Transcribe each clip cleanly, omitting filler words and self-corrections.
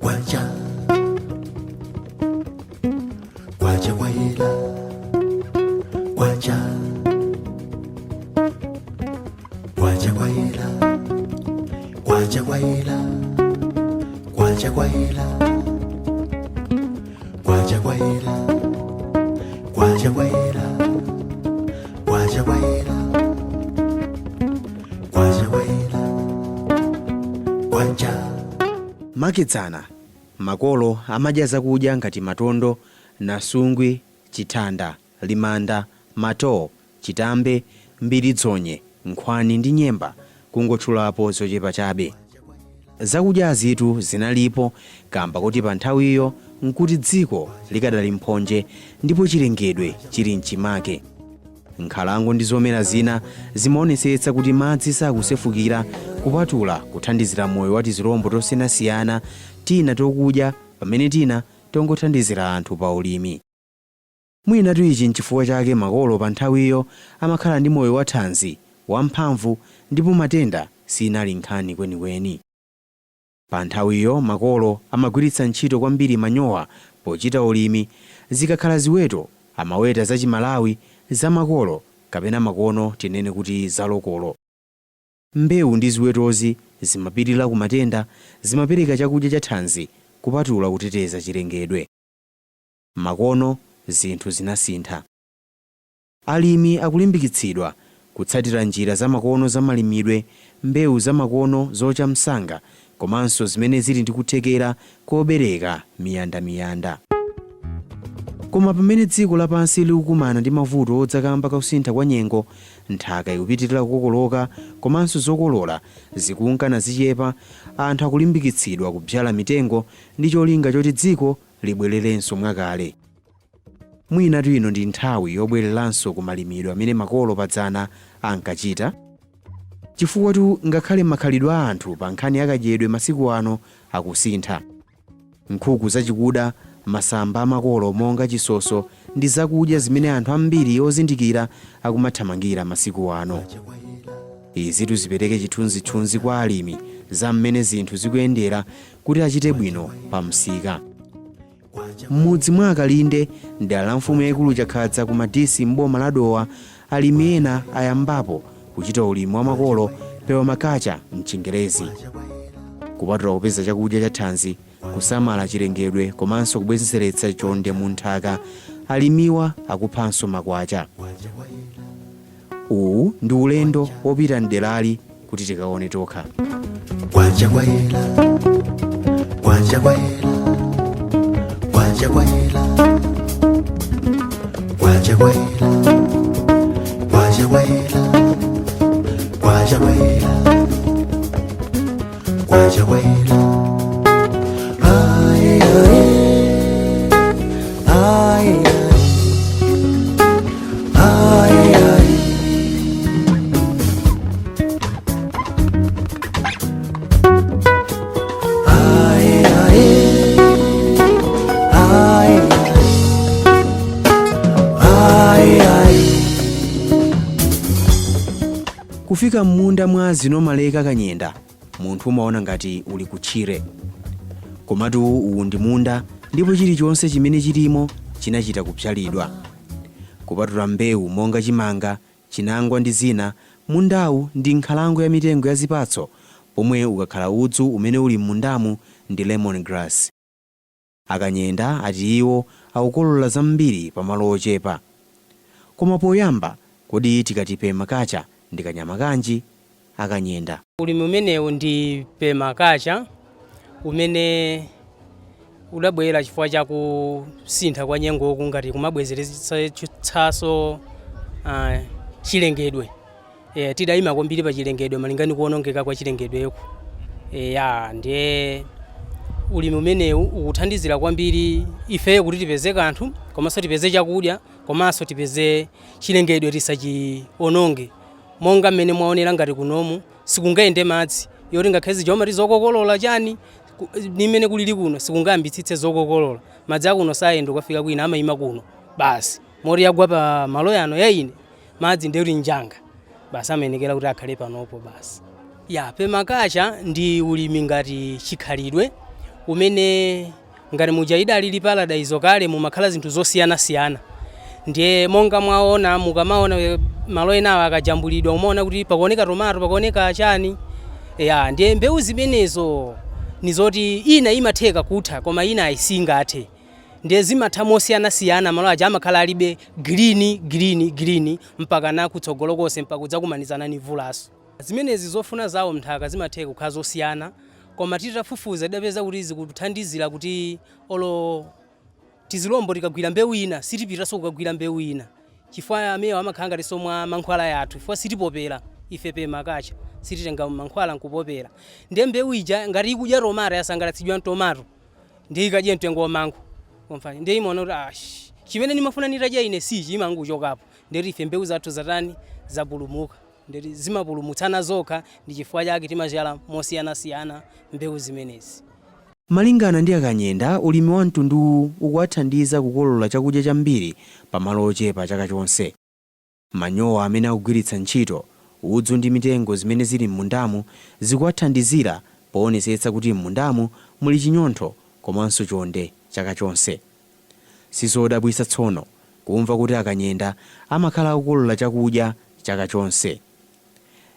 Kwacha, kwacha kwayela, kwacha, kwacha kwayela, kwacha kwayela, kwacha kwayela, kwacha kwayela, kwacha kwayela, kwacha kwayela, kwacha kwayela, kwacha. Makedzana makolo amadya zakudya ngati matondo, nasungwi, chithanda, limanda, mato, chitambe, mbiridzonye, nkhwani ndi nyemba, kungotchulapo zochepa chabe. Zakudyazitu zinalipo kamba kuti pa nthawiyo nkuti dziko likadali mphonje ndipo chilengedwe chili mchimake. Nkhalango ndi zomera zina zimaonetsetsa kuti madzi sakusefukira, kupatula kuthandizira moyo wa tizilombo tosiyanasiyana, tina tokudya pamene tina tongothandizira anthu pa ulimi. Mwinatu ichi nchifukwa chake makolo pa nthawiyo amakhala ndi moyo wathanzi, wamphamvu ndipo matenda sinali nkhani kwenikweni. Pa nthawiyo makolo amagwiritsa ntchito kwambiri manyowa pochita ulimi. Zikakhala ziweto amaweta zachimalawi, zamakolo kapena makono tinene kuti zalokolo. Mbewu ndi ziwetozi zimapirira ku matenda, zimapereka chakudya cha thanzi kupatula kuteteza chilengedwe. Makono zinthu zinasintha. Alimi akulimbikitsidwa kutsatira njira zamakono zamalimidwe, mbewu zamakono zocha msanga komanso zimene zili ndi kuthekera kobereka miyandamiyanda. Koma pamene dziko lapansi likukumana ndi mavuto odza kamba ka kusintha kwa nyengo, nthaka ikupitirira kukokoloka komanso zokolola zikunka nazichepa, anthu akulimbikitsidwa kubyala mitengo ndi cholinga choti dziko libwererenso mwakale. Mwinatu ino ndi nthawi yobwereranso ku malimidwe amene makolo padzana ankachita, chifukwa tu ngakhale makhalidwe a anthu pa nkhani yakadyedwe masiku ano akusintha. Nkhuku zachikuda, masamba amakolo monga chisoso ndi zakudya zimene anthu ambiri ozindikira akumathamangira masiku ano. Izitu zipereke chithunzithunzi kwa alimi za mmene zinthu zikuyendera kuti achite bwino pa msika. M'mudzi mwa Akalinde, mdera la mfumu yayikulu Chakhadza ku Madisi m'boma la Dowa, alimi ena ayambapo kuchita ulimi wa makolo, permaculture mchingerezi. Kupatula kupeza chakudya cha thanzi, kusamala chilengedwe komanso kubwezeretsa chonde mu nthaka, alimiwa akuphanso makwacha. Uwu ndi ulendo wopita mderali kuti tikaone tokha. Kwacha kwayela, kwacha kwayela, kwacha kwayela, kwacha kwayela, kwacha kwayela, kwacha kwayela, kwacha kwayela. Aye, aye, aye, aye, aye. Aye, aye, aye, aye, aye. Kufika m'munda mwa Zinomaleka Kanyenda, munthu umaona ngati uli kutchire, komatu uwu ndi munda ndipo chilichonse chimene chilimo chinachita kupyalidwa. Kupatula mbewu monga chimanga, chinangwa ndi zina, mundawu ndi nkhalango ya mitengo ya zipatso, pomwe ukakhala udzu umene uli m'mundamu ndi lemon grass. Akanyenda ati iwo akukolola zambiri pamalo ochepa. Koma poyamba, kodi tikati permaculture ndi kanyama kanji? Akanyenda. Ulimi umenewu ndi permaculture umene udabwera chifukwa cha kusintha kwa nyengoku, ngati kumabwezeretsanso chilengedwe. Tidayima kwambiri pa chilengedwe malinga ndi kuwonongeka kwa chilengedweko. Ya, ndiye ulimi umenewu ukuthandizira kwambiri ifeyo kuti tipeze kanthu, komanso tipeze chakudya, komanso tipeze chilengedwe tisachiwononge. Monga mmene mwaonera, ngati kunomu sikungayende madzi yoti ngakhale zija umati zokokolola chani, nimene kulili kuno sikungayambitsitse zokokolola. Madzi akuno sayenda kukafika kwina, amayima kuno basi. Moti yagwa pa malo yano ya ine madzi, ndiye kuti njanga basi, amayenekera kuti akhale panopo basi. Ya, permaculture ndi ulimi ngati chikhalidwe Umene ngati muja idalili paradaizo kale, mumakhala zinthu zosiyanasiyana. Ndiye monga mwaona, mukamaona malo enawo akajambulidwa, umaona kuti pakuoneka tomato, pakuoneka chani. Ya, ndiye mbewu zimenezo ni zoti ina imatheka kutha, koma ina ayisingathe. Ndiye zimatha mosiyanasiyana. Malo aja amakhala alibe green, green, green mpaka na kutsogolo konse, mpaka kudzakumanizana ni mvulaso. Zimenezi zofuna zawo mnthaka zimatheka kukhala zosiyana, koma titafufuza tidapeza kuti zikuthandizira kuti olo tizilombo tikagwira mbewu ina, sitipitanso kukagwira mbewu ina, chifukwa amewo amakhala ngatinso mwa mankhwala yathu, chifukwa sitipopera ife permaculture, sititenga mankhwala nkupopera. Ndiye mbewu ija ngati ikudya tomato, yasangalatsidwa tomato, ndiye ikadye mtengo wa mango komfani, ndiye imaona kuti ah, chimene ndimafuna nitadya ine sichi, imanguchokapo. Ndeti ife mbewu zathu zatani? Zapulumuka. Ndeti zimapulumutsana zokha. Ndi chifukwa chake timachala mosiyanasiyana mbewu zimenezi. Malingana ndi Akanyenda, ulimi wa mtunduwu ukuwathandiza kukolola chakudya chambiri pamalo ochepa chaka chonse. Manyowa amene akugwiritsa ntchito, udzu ndi mitengo zimene zili m'mundamu zikuwathandizira poonetsetsa kuti m'mundamu muli chinyontho komanso chonde chaka chonse. Sizodabwitsa tsono kumva kuti Akanyenda amakhala akukolola chakudya chaka chonse.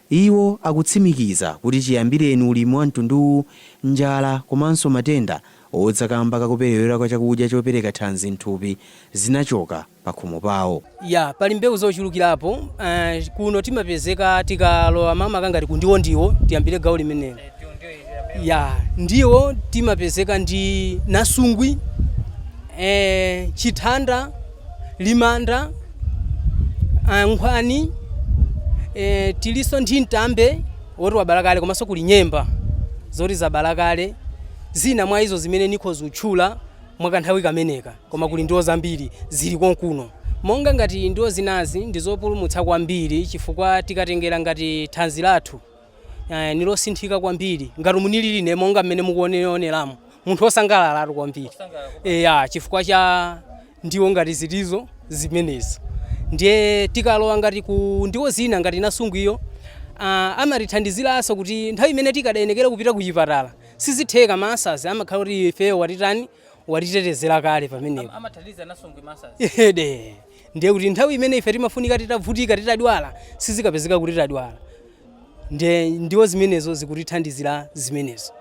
Iwo akutsimikiza kuti chiyambireni ulimi wa mtunduwu, njala komanso matenda odza kamba kakuperewera kwa chakudya chopereka thanzi mthupi zinachoka pa khomo pawo. Ya, pali mbewu zochulukirapo. Kuno timapezeka tikalowa mamaka ngati kundiwo, ndiwo tiyambire gawo limenelo. Ya, ndiwo timapezeka ndi nasungwi, chithanda, limanda, nkhwani, tilinso ndi mtambe woti wabala kale, komanso kuli nyemba zoti zabala kale. Zina mwa izo zimene nikhoza kutchula mwakanthawi kameneka, koma kuli ndiwo zambiri zili konkuno. Monga ngati ndiwo zinazi ndi zopulumutsa kwambiri, chifukwa tikatengera ngati thanzi lathu nilosinthika kwambiri. Ngati munilili monga mmene mukuoneramo, munthu wosangalalatu kwambiri, ya, chifukwa cha ndiwo ngati zilizo zimenezo. Ndiye tikalowa ngati ku ndiwo zina ngati nasungwiyo, amatithandiziranso kuti nthawi imene tikadayenekera kupita ku chipatala sizitheka, masazi amakhala kuti ifeyo watitani, watitetezera kale pamenepo. Amathandiza nasungwi masazi? Ede, ndiye kuti nthawi imene ife timafunika titavutika, titadwala, sizikapezeka kuti tadwala. Ndiye ndiwo zimenezo zikutithandizira zimenezo.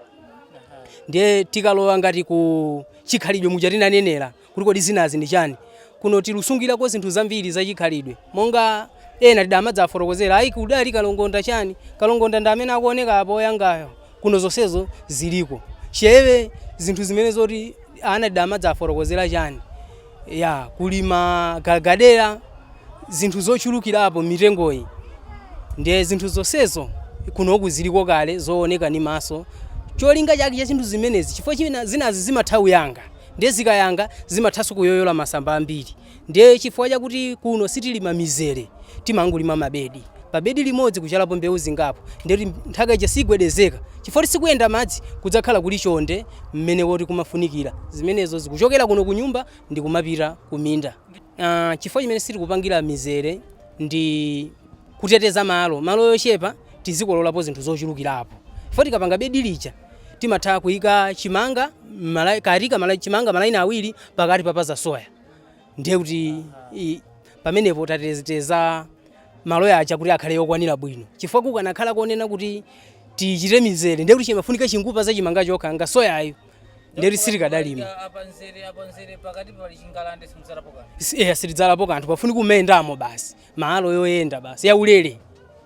Ndiye tikalowa ngati ku chikhalidwe muja tinanenera kuti kodi zinazi ndi chani, kuno tilusungirako zinthu zambiri za chikhalidwe, monga ena tidamadzafotokozera, ayi, kudali kalongonda. Chani kalongonda? Ndi amene akuoneka apo yangayo. Kuno zonsezo ziliko chewe, zinthu zimene zoti ana tidamadzafotokozera chani. Ya, kulima gagadera, zinthu zochulukirapo, mitengoyi. Ndiye zinthu zonsezo kunoku ziliko kale, zooneka ni maso. Cholinga chake cha zinthu zimenezi, chifukwa china zinazi zimatha kuyanga, ndiye zikayanga zimathanso kuyoyola masamba ambiri. Ndiye chifukwa chakuti kuno sitilima mizere, timangolima mabedi, pa bedi limodzi kuchalapo mbewu zingapo, ndiye kuti nthaka ija sigwedezeka chifukwa sikuyenda madzi, kudzakhala kuli chonde mmene woti kumafunikira. Zimenezo zikuchokera kuno kunyumba ndi kumapita kuminda. Chifukwa chimene sitikupangira mizere ndi kuteteza malo. Malo yochepa tizikololapo zinthu zochulukirapo, chifukwa tikapanga bedi lija timatha kuyika chimanga katika chimanga malaini awiri, pakati papaza soya. Ndiye kuti pamenepo tateteza malo yaja kuti akhale yokwanira bwino, chifukwa kukanakhala konena kuti tichite mizere, ndiye kuti chimafunika chingupa za chimanga chokha, nga soyayo ndiye kuti sitikadalima. Apa nzere, apa nzere, pakati pali chingalande, simudzalapo kanthu? Sitidzalapo kanthu, pafunika kumeyendamo basi, malo yoyenda basi yaulere.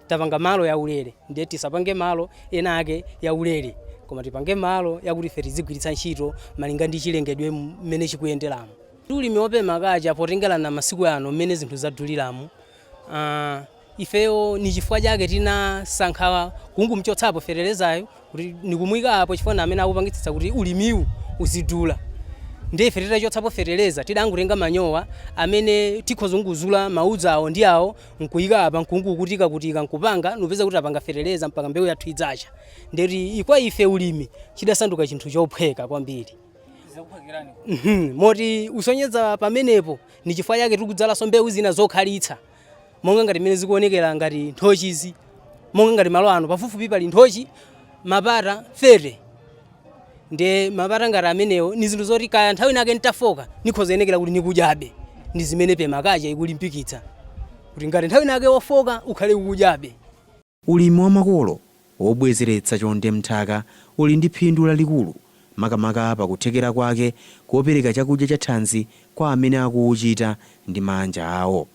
Tapanga malo yaulere, ndiye tisapange malo ena ake yaulere, koma tipange malo yakuti ife tizigwiritsa ntchito malinga ndi chilengedwe mmene chikuyenderamo. Ulimi wa permaculture, potengerana masiku ano mmene zinthu zaduliramo, ifeyo ni chifukwa chake tinasankha kungumchotsapo feterezayo kuti nikumuyika apo, chifukwa na amene akupangitsitsa kuti ulimiwu uzidula. Ndiye ife titachotsapo fetereza, tidangotenga manyowa amene tikhoza kunguzula maudzu awo ndi awo nkuyika apa, nkungukutika kutika, nkupanga, nupeza kuti apanga fetereza mpaka mbewu yathu idzacha. Ndeti ikwa ife ulimi chidasanduka chinthu chophweka kwambiri. Zakuphwekerani. Moti usonyeza pamenepo ni chifukwa chake tikudzalanso mbewu zina zokhalitsa, monga ngati mmene zikuonekera ngati nthochizi. Monga ngati malo ano pafupifupi pali nthochi mapata 30. Ndiye mapata ngati amenewo ni zinthu zoti kaya nthawi inake ntafoka nikhoza kuti nikudyabe. Ndi zimene permaculture ikulimbikitsa, kuti ngati nthawi inake wofoka ukhale ukudyabe. Ulimi wa makolo wobwezeretsa chonde mnthaka uli ndi phindu lalikulu, makamaka pakuthekera kwake kopereka chakudya cha thanzi kwa amene akuwuchita ndi manja awo.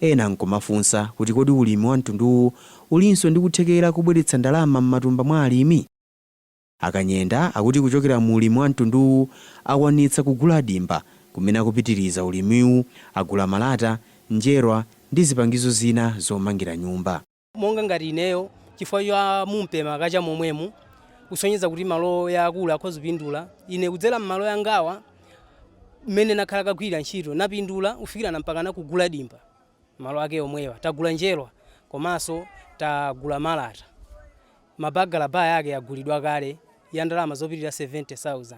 Ena nkumafunsa kuti kodi ulimi wa mtunduwu ulinso ndi kuthekera kubweretsa ndalama m'matumba mwa alimi? Akanyenda akuti kuchokera mu ulimi wa mtunduwu akwanitsa kugula dimba kumene akupitiriza ulimiwu, agula malata, njerwa ndi zipangizo zina zomangira nyumba. Monga ngati ineyo, chifukwa cha mu permaculture momwemu kusonyeza kuti malo yakulu akhoza kupindula, ine kudzera m'malo yangawa mmene nakhala kagwira ntchito napindula kufikirana mpaka nakugula dimba. Malo ake omwewa tagula njerwa komanso tagula malata, mabagalaba yake agulidwa kale ya ndalama zopitirira 70,000.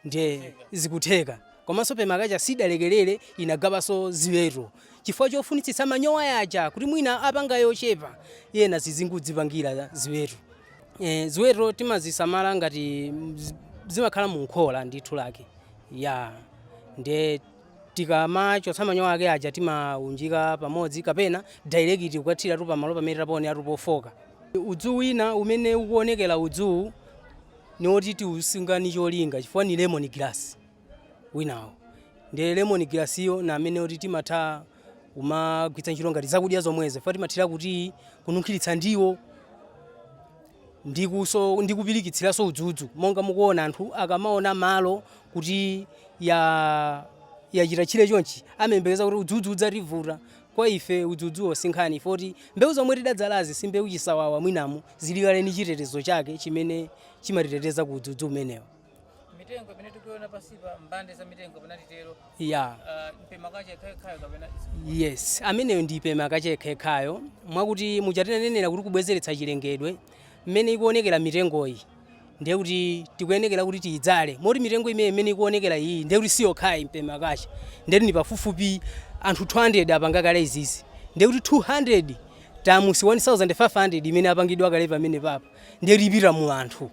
Ndiye zikutheka. Komanso permaculture sidalekelere, inagabanso ziweto chifukwa chofunitsitsa manyowa yaja kuti mwina apanga yochepa yena zizingudzipangira ziweto. Ziweto timazisamala ngati zimakhala mu nkhola ndithu lake ya. Ndiye tikamachotsa manyowa ake aja timaunjika pamodzi kapena direct kukathira tu pamalo pamene tapaone atupofoka. Udzu wina umene ukuonekera, udzuwu ni woti tiusunga ni cholinga chifukwa ni lemon grass winawo. Ndiye lemon grass iyo na amene oti timatha kumagwiritsa ntchito ngati zakudya zomwezo, chifukwa timathira kuti kununkhiritsa ndiwo ndikuso ndikupirikitsiranso udzudzu. Monga mukuona, anthu akamaona malo kuti ya yachita tchire chonchi amayembekeza kuti udzudzu udzativuta. Kwa ife udzudzuwo sinkhani, foti mbewu zomwe tidadzalazi si mbewu chisawawa, mwinamu zili kale ni chitetezo chake chimene chimatiteteza ku udzudzu umenewo. Mitengo imene tikuiona pasipa, mbande za mitengo panatitero, ya permaculture ikhayokhayo kapena? Yes, ameneyo ndi permaculture yekhayekhayo, mwakuti muchatinanenera kuti kubwezeretsa chilengedwe. Mmene ikuonekera mitengoyi, ndiye kuti tikuyenekera kuti tiyidzale, moti mitengo imene imene ikuonekera iyi ndiye kuti siyokhayi permaculture. Ndiye ni pafupifupi anthu 200 apanga kale izizi, ndiye kuti 200 times 1500 imene apangidwa kale pamene papa, ndiye lipita mu anthu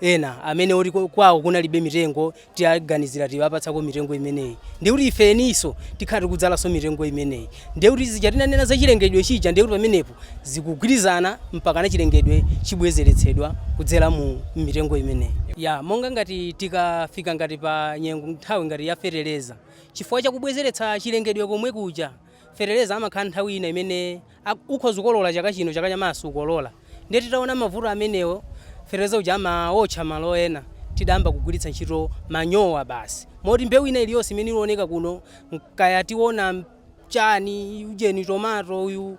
ena amene oti kwawo kunalibe mitengo, tiyaganizira tiwapatsako mitengo imeneyi. Ndiye kuti ifeniso tikhala tikudzalanso mitengo imeneyi. Ndiye kuti zija tinanena za chilengedwe chija, ndiye kuti pamenepo zikugwirizana mpaka na chilengedwe chibwezeretsedwa kudzera mu mitengo imeneyi. Ya, monga ngati tikafika ngati pa nyengo nthawi ngati ya feteleza, chifukwa chakubwezeretsa chilengedwe komwe kuja, feteleza amakhala nthawi ina imene ukhoza kukolola chaka chino, chaka chamaso ukolola. Ndiye titaona mavuto amenewo, feteleza uja amaotcha malo ena, tidayamba kugwiritsa ntchito manyowa basi, moti mbewu ina iliyonse imene ioneka kuno, kaya tiona chani, ujeni, tomato uyu,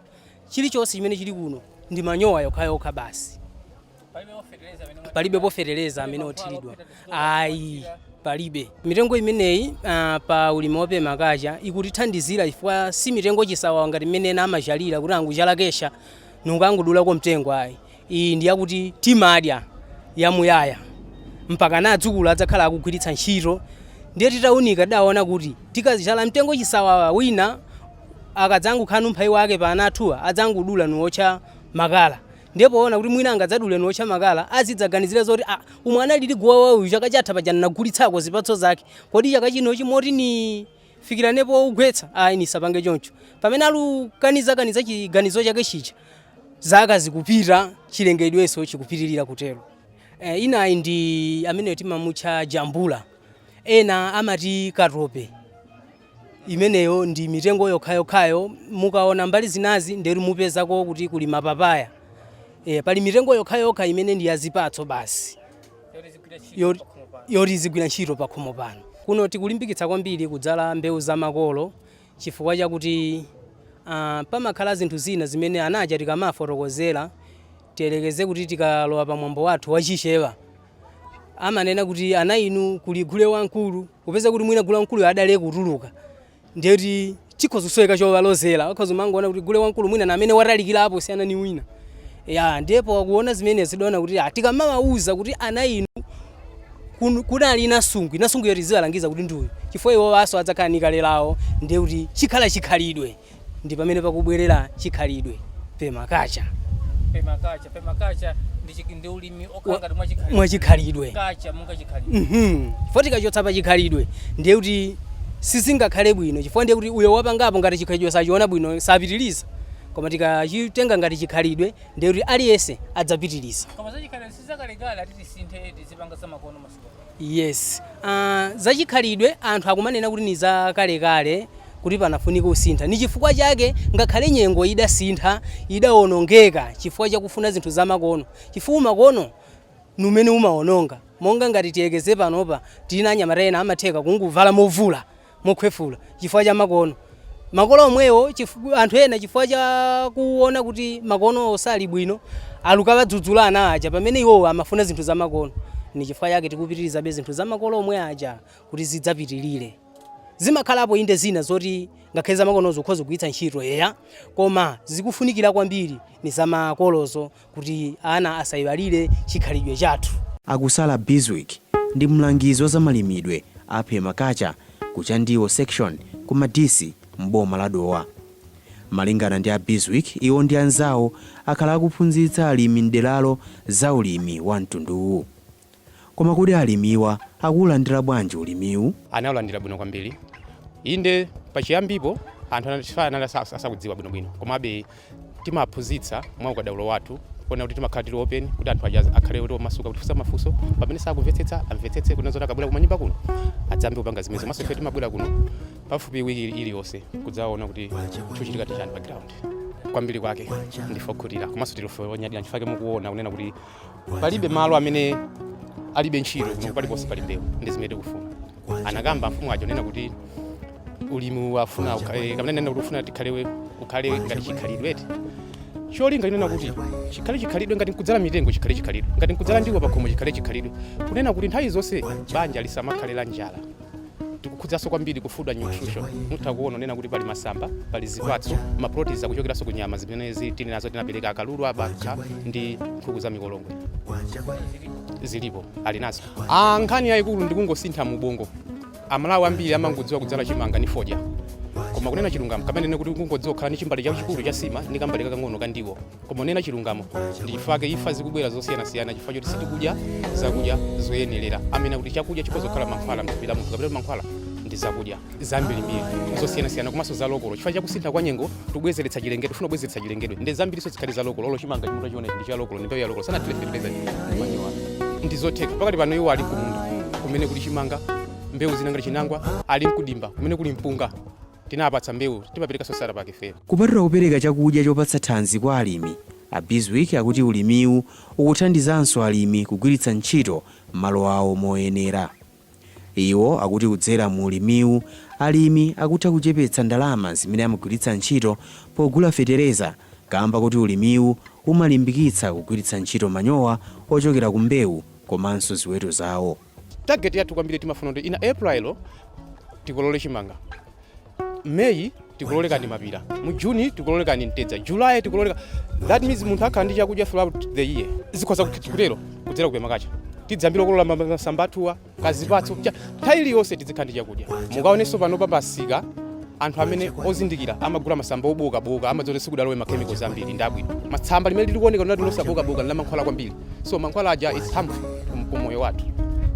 chilichonse chimene chili kuno ndi manyowa yokhayokha basi. Palibe feteleza amene? Palibe pofeteleza amene othiridwa, ayi, palibe. Mitengo imeneyi pa ulimi wa permaculture ikutithandizira chifukwa si mitengo chisawawa ngati mmene ena amachalira kuti anguchala kesha nungangudulako mtengo, ayi. Iyi ndi yakuti timadya yamuyaya mpaka na adzukulu adzakhala akugwiritsa ntchito. Ndiye titaunika tidaona kuti tikachala mtengo chisawawa, wina akadzangukhala mphawi wake pa ana athuwa adzangudula nuwotcha makala. Ndipo poona kuti mwina angadzadule nuwotcha makala, azidzaganizira zoti, ah, umwe analili guwawa uyu chaka chatha paja nagulitsako zipatso zake, kodi chaka chino chimoti ni fikiranepo ugwetsa? Ayi, nisapange choncho. Pamene alukanizakaniza chiganizo chake chija, zaka zikupita, chilengedwenso chikupitirira kutero. Inayi ndi amene timamutcha jambula, ena amati katope. Imeneyo ndi mitengo yokhayokhayo. Mukaona mbali zinazi nderu mupezako kuti kuli mapapaya. Pali mitengo yokhayokha imene ndi yazipatso basi yoti zigwira ntchito pakhomo pano. Yoti zigwira ntchito pakhomo pano. Kuno tikulimbikitsa kwambiri kudzala mbewu zamakolo chifukwa chakuti pamakhala zinthu zina zimene anaja tikamafotokozera. Tiyelekeze kuti tikalowa pamwambo wathu wachichewa, amanena kuti ana inu kuli gule wamkulu, kupeza kuti mwina gule wamkulu adale kutuluka, ndiye kuti chikhoza kusoweka chowalozera, akhoza mangoona kuti gule wamkulu mwina na amene watalikirapo siyana ni wina ya. Ndipo akuona zimene zidaona kuti tikamawauza kuti ana inu kunali nasungwi, nasungwi yoti ziwalangiza kuti ndiuyu, chifukwa iwo waso adzakhala ni kale lawo, ndiye kuti chikhala chikhalidwe. Ndi pamene pakubwerera chikhalidwe, permaculture. Permaculture, permaculture. Ndi ulimi okhala ngati mwachikhalidwe. Mwachikhalidwe. Kacha monga chikhalidwe. Chifukwa tikachotsa pa chikhalidwe, ndiye kuti sizingakhale bwino, chifukwa ndiye kuti uyo wapangapo ngati chikhalidwe sachiona bwino, sapitiliza. Koma tikachitenga ngati chikhalidwe, ndiye kuti aliyense adzapitiliza. Koma zachikhalidwe sizakalekale, ati tisinthe, tizipanga zamakono masiku ano. Yes, zachikhalidwe anthu akumanena kuti ni zakalekale, kuti panafunika kusintha. Ni chifukwa chake ngakhale nyengo idasintha, idawonongeka chifukwa chakufuna zinthu zamakono, chifukwa makono numene umawononga. Monga ngati tiyekeze panopa, tili anyamata ena amatheka kunguvala movula, mokhwefula, chifukwa cha makono. Makolo omwewo, anthu ena chifukwa cha kuona kuti makono osali bwino, alukawadzudzula ana aja, pamene iwowo amafuna zinthu zamakono. Ni chifukwa chake tikupitirizabe zinthu zamakolo omwe aja kuti zidzapitirire. Zimakhalapo inde zina zoti ngakhale zamakonozo ukhoza kugwiritsa ntchito, eya, koma zikufunikira kwambiri ni zamakolozo, kuti ana asayiwalire chikhalidwe chathu. Akusala Biswick ndi mlangizi wa zamalimidwe a permaculture ku Chandiwo Section ku Madisi, mboma la Dowa. Malingana ndi a Biswick, iwo ndi anzawo akhala akuphunzitsa alimi mderalo za ulimi wa mtunduwu. Koma kuti alimiwa akuwulandira bwanji ulimiwu? Anawulandira bwino kwambiri. Inde, pachiyambipo anthu anali asakudziwa bwinobwino, komabe timaphunzitsa mwa ukadaulo wathu, kuona kuti timakhala tili open kuti anthu aja akhale kuti omasuka kutifunsa mafunso pamene sakumvetsetsa, amvetsetse kuti zoti akabwera kumanyumba kuno adzambe kupanga zimene. Komanso ife timabwera kuno pafupi wiki iliyonse kudzaona kuti chikuchitika chani pa ground. Kwambiri kwake ndife okhutira, komanso tilife onyadira, chifukwa mukuona kunena kuti palibe malo amene alibe ntchito kuno, paliponse pali mbewu ndi zimene tikufuna. Anakamba mfumu aja unena kuti ulimi wafuna ukhale, kamene nena kuti ufuna tikhale, ukhale ngati chikhalidwe. Cholinga chinena kuti chikhale chikhalidwe, ngati nkudzala mitengo chikhale chikhalidwe, ngati nkudzala ndiwo pakhomo chikhale chikhalidwe, kunena kuti nthawi zonse banja lisamakhale la njala. Tikukhudzanso kwambiri ku food and nutrition. Mutha kuona unena kuti pali masamba, pali zipatso, ma proteins akuchokeranso ku nyama zimene tili nazo, tinapereka akalulu, abakha ndi nkhuku za mikolongwe. Zilipo, ali nazo. Nkhani yayikulu ndikungosintha mu bongo. Amalawi ambiri amangodziwa kudzala chimanga ndi fodya, koma kunena chilungamo, kamene kuti kungodziwa kukhala ndi chimbale chachikulu cha sima ndi kambale kakang'ono ka ndiwo. Koma kunena chilungamo, ndi chifukwa imfa zikubwera zosiyanasiyana, chifukwa choti sitikudya zakudya zoyenerera. Amene kuti chakudya chikhoza kukhala mankhwala mthupi la munthu, kapena mankhwala ndi zakudya zambirimbiri zosiyanasiyana, komanso za local. Chifukwa chakusintha kwa nyengo, tikubwezeretsa chilengedwe, tifuna kubwezeretsa chilengedwe, ndi zambiriso zikhale za local. Olo chimanga chimutachiona ndi cha local, ndi mbewu ya local, sanathire fertilizer ndi manyowa. Ndi zotheka. Pakati pano iwo ali kumunda kumene kuli chimanga, mbewu zina ngati chinangwa, ali mkudimba kumene kuli mpunga. Tinapatsa mbewu, timapereka starter pack ifeyo. Kupatula kupereka chakudya chopatsa thanzi kwa alimi, a Biswick akuti ulimiwu ukuthandizanso alimi kugwiritsa ntchito malo awo moyenera. Iwo akuti kudzera mu ulimiwu, alimi akutha kuchepetsa ndalama zimene amagwiritsa ntchito pogula fetereza, kamba kuti ulimiwu umalimbikitsa kugwiritsa ntchito manyowa ochokera ku mbewu komanso ziweto zawo. Target yathu kwambiri, timafuna kuti ina April tikolole chimanga, May tikolole kani mapira, mu June tikolole kani mtedza, July tikolole. That means munthu akhala ndi chakudya throughout the year. Zikhoza kutero kudzera ku permaculture. Tidzambira okolola masamba athuwa, kazipatso, nthawi iliyonse tizikhala ndi chakudya. Mukaonenso pano pamsika, anthu amene ozindikira amagula masamba obokaboka, amadzoti sikudalowe ma chemicals ambiri, ndi abwino. Masamba limene lili kuoneka ndinati losabokaboka ndi la mankhwala kwambiri, so mankhwala aja is harmful ku moyo wathu,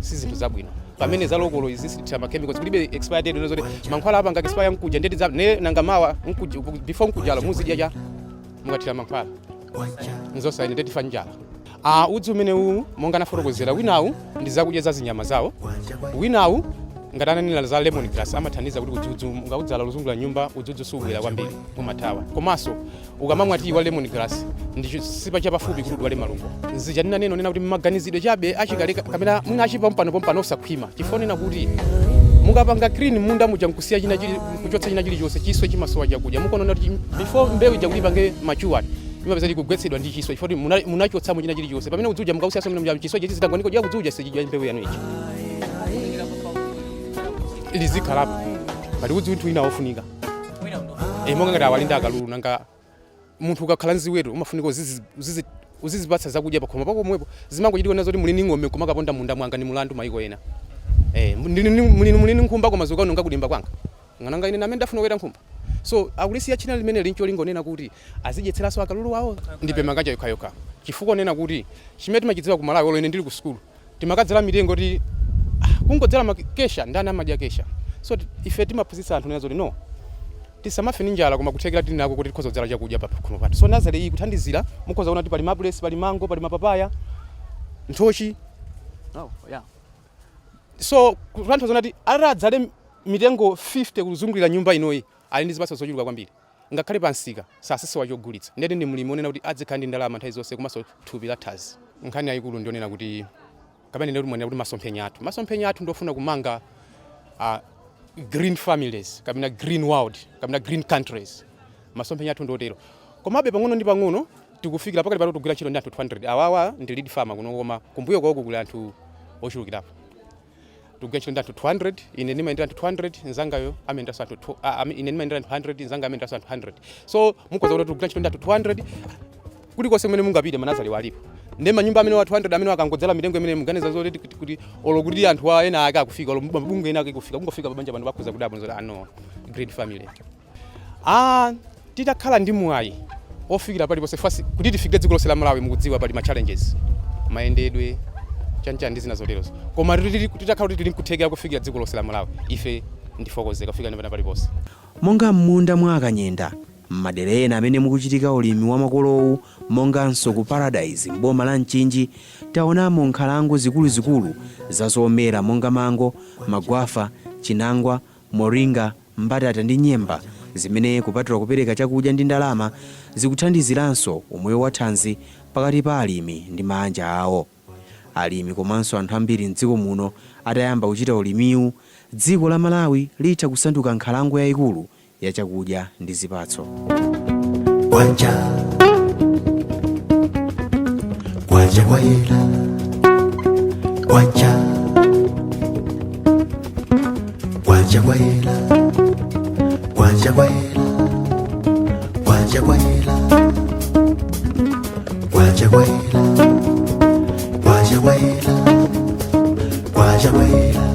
si zinthu zabwino. Pamene za local izi sitithira ma chemicals, kulibe expired date zoti mankhwala apanga expire nkuja ndeti za ne nanga mawa nkuja, before nkujala muzidya cha mukathira mankhwala, nzosaine, ndeti fa njala. Udzu umene uwu, monga nafotokozera, winawu ndi zakudya za zinyama zawo, winawu ngati ananena za lemon grass, amathandiza kuti udzudzu ungaudzala luzungulira nyumba, udzudzu siubwera kwambiri, umathawa. Komanso ukamamwa tiyi wa lemon grass, ndi chisipa chapafupi kuti udwale malungo. Nzija ndinanena nena kuti mmaganizidwe chabe achikale kapena mwina achipompano pompano osakhwima, chifukwa nena kuti mukapanga clean munda muja nkusiya china chili kuchotsa china chilichonse, chiswe chimasowa chakudya. Mukuona kuti before mbewu ija kuti ipange mature, imapeza kuti kugwetsedwa ndi chiswe, chifukwa kuti munachotsamo china chilichonse. Pamene udzuja mukausiyaso mene muja, chiswe chizitangwaniko dya kudzuja, sichidya mbewu yanu ichi. Lizikhalapo pali udzu winthu wina wofunika. Monga ngati awali ndi akalulu. Nanga munthu ukakhala nziweto, umafunika uzizipatsa zakudya pakhoma pako pomwepo. Zimangochitika nazo kuti muli ndi ng'ombe nkumakaponda munda mwanga, ni mulandu maiko ena. Muli ndi nkhumba, koma zikukaononga kudimba kwanga, ng'ananga ine namene ndafuna kuweta nkhumba. So akulisiya tchina limene lincholingonena kuti azidyetseranso akalulu wawo. Ndi permaculture yokhayokha. Chifukwa nena kuti chimene timachidziwa ku Malawi, olo ine ndili ku sukulu, timakadzala mitengo ti kungodzala makesha, ndani amadya kesha? So ife timaphunzitsa anthu nena zoti no, tisamafe ndi njala, koma kuthekera tili nako kuti tikhoza kudzala chakudya pa khomo pathu. So nursery iyi kuthandizira, mukhoza kuona kuti pali mapulesi, pali mango, pali mapapaya, nthochi. Oh, yeah. So kutanthauza kuti atadzale mitengo 50 kuzungulira nyumba inoyi, ali ndi zipatso zochuluka kwambiri. Ngakhale pansika sasisowa chogulitsa. Ndeti ndi mlimi onena kuti adzikhala ndi ndalama nthawi zonse komanso thupi la thanzi. Nkhani yayikulu ndionena kuti kapena ndikuti mwenera kuti masomphenya athu ndofuna kumanga green families kapena green world kapena green countries. Masomphenya athu ndotero, komabe pang'ono ndi pang'ono tikufikira. Pakali pano tikugwira ntchito ndi anthu 200. Awawa ndi lead farmer kuno, koma kumbuyo kwako kuli anthu ochulukirapo. Tikugwira ntchito ndi anthu 200. Ine ndimayendera anthu 200, nzangayo amayenderanso anthu ine ndimayendera anthu 100, nzanga amayenderanso anthu 100. So mukhoza kuti tikugwira ntchito ndi anthu 200. Kulikonse kumene mungapite, manazale alipo. Ndi manyumba amene wa 200 amene akangodzala mitengo imene, muganiza zoti kuti olo kuti anthu ena ake akufika, olo mabungwe ena ake kufika, kungofika pabanja pano bakhoza kudabwa zoti ano green family. Titakhala ndi mwayi ofikira paliponse fasi kuti tifikire dziko lonse la Malawi, mukudziwa pali ma challenges, mayendedwe, chanchani ndi zina zoterozo. Koma titakhala kuti tili nkuthekera kufikira dziko lonse la Malawi, ife ndifokozeka kufika ndipena paliponse. Monga m'munda mwa Akanyenda, m'madera ena amene mukuchitika ulimi wa makolowu, monganso ku Paradise m'boma la Mchinji, taonamo nkhalango zikuluzikulu za zomera monga mango, magwafa, chinangwa, moringa, mbatata ndi nyemba, zimene kupatula kupereka chakudya ndi ndalama, zikuthandiziranso umoyo wa thanzi pakati pa alimi ndi mabanja awo. Alimi komanso anthu ambiri mdziko muno atayamba kuchita ulimiwu, dziko la Malawi litha kusanduka nkhalango yayikulu ya chakudya ndi zipatso. Kwacha kwacha kwayela kwacha kwacha kwayela kwacha kwayela kwacha kwayela kwacha kwayela kwacha kwayela kwacha kwayela.